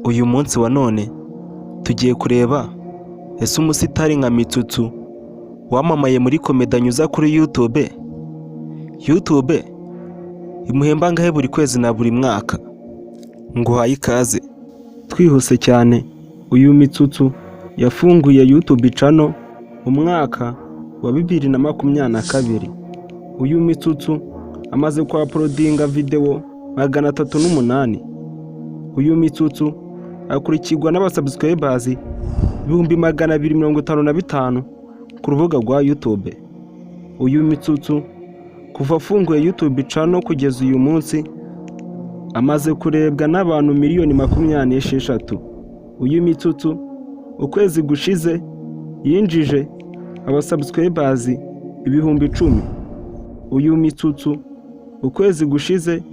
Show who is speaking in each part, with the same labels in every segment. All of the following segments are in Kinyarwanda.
Speaker 1: Uyu munsi wa none tugiye kureba ese umusitari nka Mitsutsu wamamaye muri comedy anyuza kuri YouTube, YouTube imuhemba angahe buri kwezi na buri mwaka? Nguhaye ikaze. Twihuse cyane, uyu Mitsutsu yafunguye YouTube channel mu mwaka wa 2022. Uyu Mitsutsu amaze kuuploadinga video 308. Uyu Mitsutsu akurikirwa n'abasubscribers 255,000 ku rubuga rwa YouTube. Uyu Mitsutsu kuva afunguye YouTube channel kugeza uyu munsi amaze kurebwa n'abantu miliyoni 26. Uyu Mitsutsu ukwezi gushize yinjije abasubscribers 10,000. Uyu Mitsutsu ukwezi gushize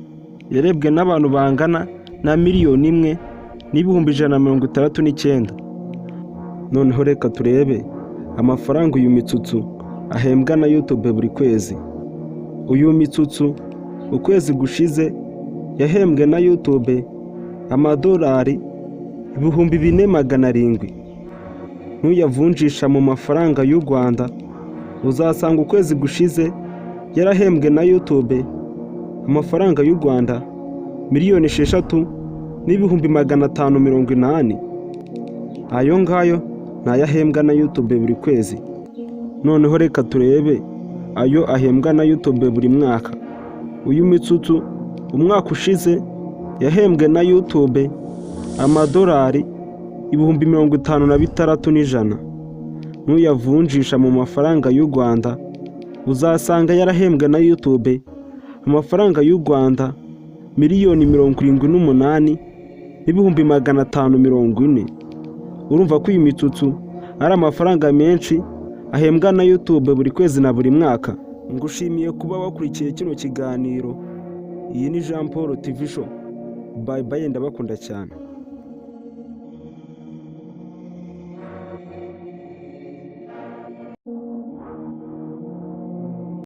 Speaker 1: yarebwe n'abantu bangana na 1,169,000. Noneho reka turebe amafaranga uyu Mitsutsu ahembwa na YouTube buri kwezi. Uyu Mitsutsu ukwezi gushize yahembwe na YouTube amadolari 4,700. Nuyavunjisha mu mafaranga y'u Rwanda, uzasanga ukwezi gushize yarahembwe na YouTube amafaranga y'u Rwanda 6,580,000. Ayo ngayo ni ayo ahembwa na YouTube buri kwezi. Noneho reka turebe ayo ahembwa na YouTube buri mwaka. Uyu Mitsutsu umwaka ushize yahembwe na YouTube amadolari 56,100. Nuyavunjisha mu mafaranga y'u Rwanda, uzasanga yarahembwe na YouTube amafaranga y'u Rwanda 78,540,000. Urumva ko iyi Mitsutsu ari amafaranga menshi ahembwa na YouTube buri kwezi na buri mwaka. Ngushimiye kuba wakurikiye kino kiganiro. Iyi ni Jean Paul TV Show. Bye bye, ndabakunda cyane.